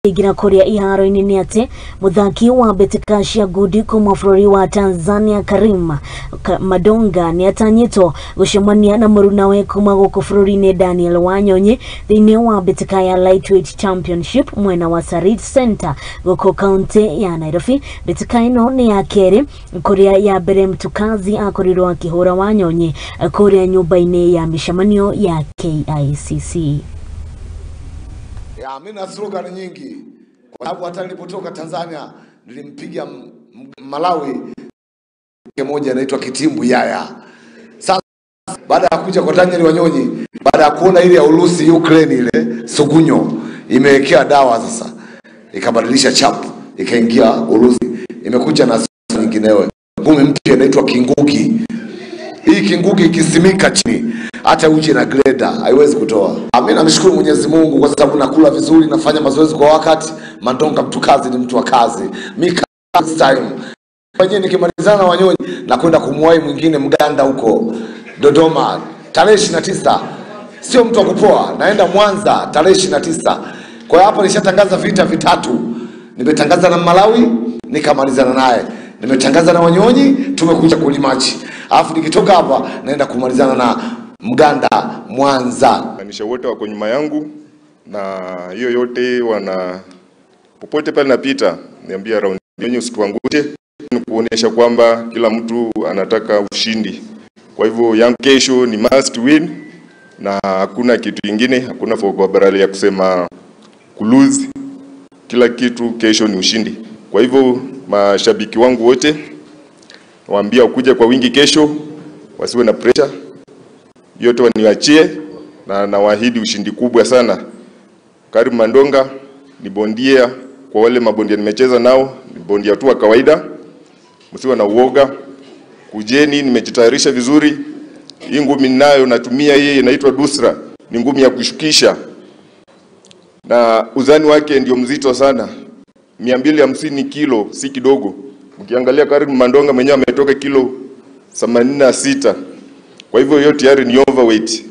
Tukĩingĩra kũrĩa iharo-inĩ nĩ atĩ mũthaki wa mbĩtĩka cia ngundi kuma bũrũri wa Tanzania Karim Madonga nĩ atanyĩtwo gũcemania na mũrunawe kuma gũkũ bũrũri-inĩ Daniel Wanyonyi thĩinĩ wa mbĩtĩka ya Lightweight Championship mwena wa Sarit Center gũkũ kaunti ya Nairobi. Mbĩtĩka ĩno nĩ ya kerĩ kũrĩa ya mbere Mtukazi akorirwo akĩhũra Wanyonyi kũrĩa nyũmba-inĩ ya mĩcemanio ya KICC. Ya, mimi na slogan nyingi kwa sababu hata nilipotoka Tanzania nilimpiga Malawi moja inaitwa Kitimbu Yaya. Sasa baada ya kuja kwa Daniel Wanyonyi, baada ya kuona ile ya Urusi Ukraine ile sugunyo imewekea dawa sasa, ikabadilisha chap ikaingia Urusi, imekuja na nyinginewe ngumi mpya inaitwa Kingugi. Hii Kingugi ikisimika chini hata uje na grader haiwezi kutoa. Mimi namshukuru Mwenyezi Mungu kwa sababu nakula vizuri, nafanya mazoezi kwa wakati. Mandonga mtu kazi ni mtu wa kazi. Mimi time mwenyewe nikimalizana na Wanyonyi na kwenda kumwahi mwingine Mganda huko Dodoma tarehe 29. Sio mtu wa kupoa, naenda Mwanza tarehe 29. Kwa hiyo hapo nishatangaza vita vitatu. Nimetangaza na Malawi nikamalizana naye. Nimetangaza na Wanyonyi tumekuja kulimachi. Alafu nikitoka hapa naenda kumalizana na Mganda Mwanza. Maanisha wote wako nyuma yangu na hiyo yote wana popote pale napita niambia round yenyewe usituangushe, ni kuonesha kwamba kila mtu anataka ushindi. Kwa hivyo yangu kesho ni must win na hakuna kitu kingine, hakuna for ya kusema kulose. Kila kitu kesho ni ushindi. Kwa hivyo mashabiki wangu wote waambia ukuje kwa wingi kesho, wasiwe na pressure. Yote waniachie na nawaahidi ushindi kubwa sana. Karim Mandonga ni bondia, kwa wale mabondia nimecheza nao ni bondia tu wa kawaida. Msiwe na uoga. Kujeni, nimejitayarisha vizuri. Hii ngumi ninayo natumia hii inaitwa Dusra, ni ngumi ya kushukisha. Na uzani wake ndio mzito sana. 250 kilo si kidogo. Ukiangalia Karim Mandonga mwenyewe ametoka kilo 86. Kwa hivyo hiyo tayari ni overweight.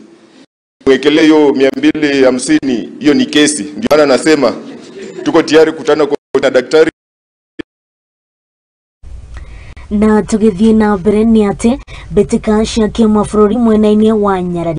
Mwekele hiyo 250, hiyo ni kesi. Ndio maana nasema tuko tayari kutana kwa daktari. Na tugithie na mbere ni ati mbĩtĩka cia kĩmabũrũri mwena-inĩ wa Nyarari